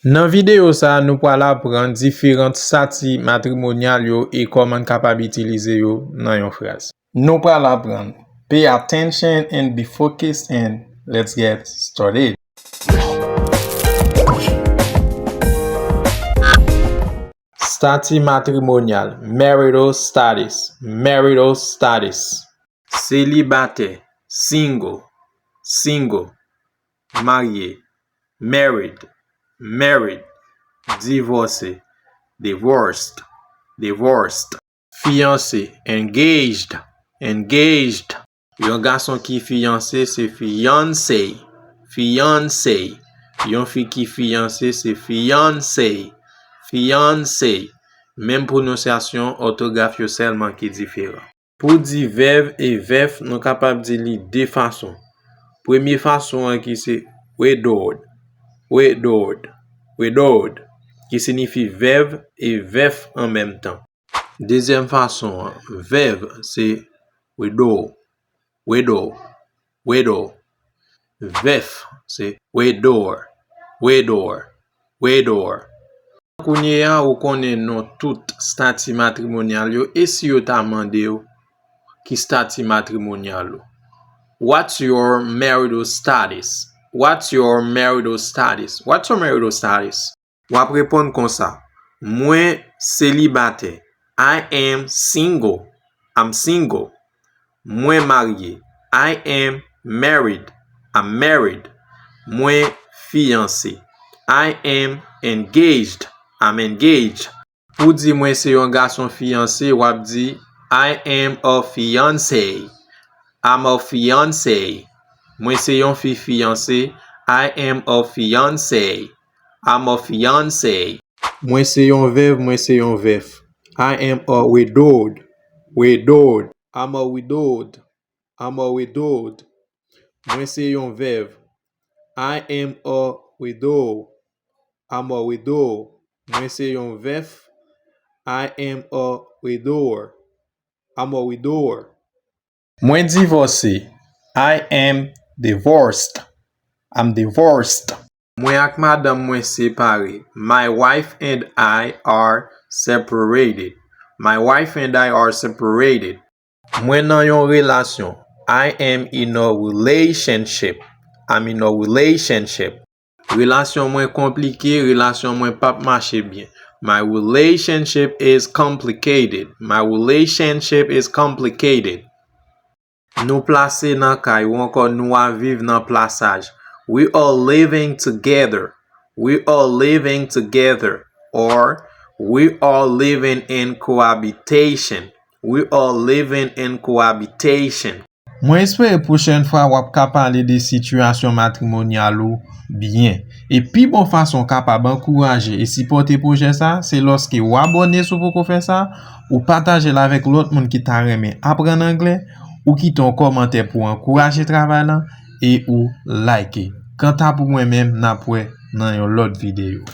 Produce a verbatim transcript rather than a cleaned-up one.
Nan videyo sa a, nou pral aprann diferan estati matrimonyal yo e kòman n kapab itilize yo nan yon fraz. Nou pral aprann. Pay attention and be focused and let's get started. Estati matrimonyal, marital status, marital status. Selibatè, single, single. Marye, married, married. Divòse, divorced, divorced. Fiyanse, engaged, engaged. Yon gason ki fiyanse se fiancé, fiancé. Yon fi ki fiyanse se fiancée, fiancée. Menm pwononsyasyon, òtograf yo sèlman ki diferan. Pou di vèv e vèf, nou kapab di li de fason. Premye fason an ki se widowed, widowed, widowed, ki siyifi vèv e vèf an menm tan. Dezyèm fason an, vèv, se widow, widow, widow. Vèf, se widower, widower, widower. Kounye a, ou konnen non tout estati matrimonyal yo, e si yo ta mande w ki estati matrimonyal ou? What's your marital status? What's your marital status? What's your marital status? W ap reponn konsa, mwen selibatè. I am single. I'm single. Mwen marye. I am married. I'm married. Mwen fiyanse. I am engaged. I'm engaged. Pou di mwen se yon gason fiyanse, w ap di, I am a fiancé. I'm a fiancé. Mwen se yon fi fiyanse. I am a fiancée. I'm a fiancée. Mwen se yon vèv, mwen se yon vèf. I am a widowed, widowed. I'm a widowed, I'm a widowed. Mwen se yon vèv. I am a widow, I'm a widow. Mwen se yon vèf. I am a widower, I'm a widower. Mwen divòse. I am divorced. I'm divorced. Mwen ak madanm mwen separe. My wife and I are separated. My wife and I are separated. Mwen nan yon relasyon. I am in a relationship. I'm in a relationship. Relasyon mwen konplike, relasyon mwen p ap mache byen. My relationship is complicated. My relationship is complicated. Nou plase nan kay ou ankò nou ap viv nan plasaj. We are living together. We are living together. Or, we are living in cohabitation. We are living in cohabitation. Mwen espere pwochèn fwa w ap ka pale de sitiyasyon matrimonyal ou byen. E pi bon fason w kapab ankouraje e sipòte pwojè sa, se lòske w abòne si w poko fè sa, ou pataje l avèk lòt moun ki ta renmen aprann anglè, ou kite yon kòmantè pou w ankouraje travay lan, e ou like. Kanta pou mwen menm, n ap wè nan yon lòt videyo.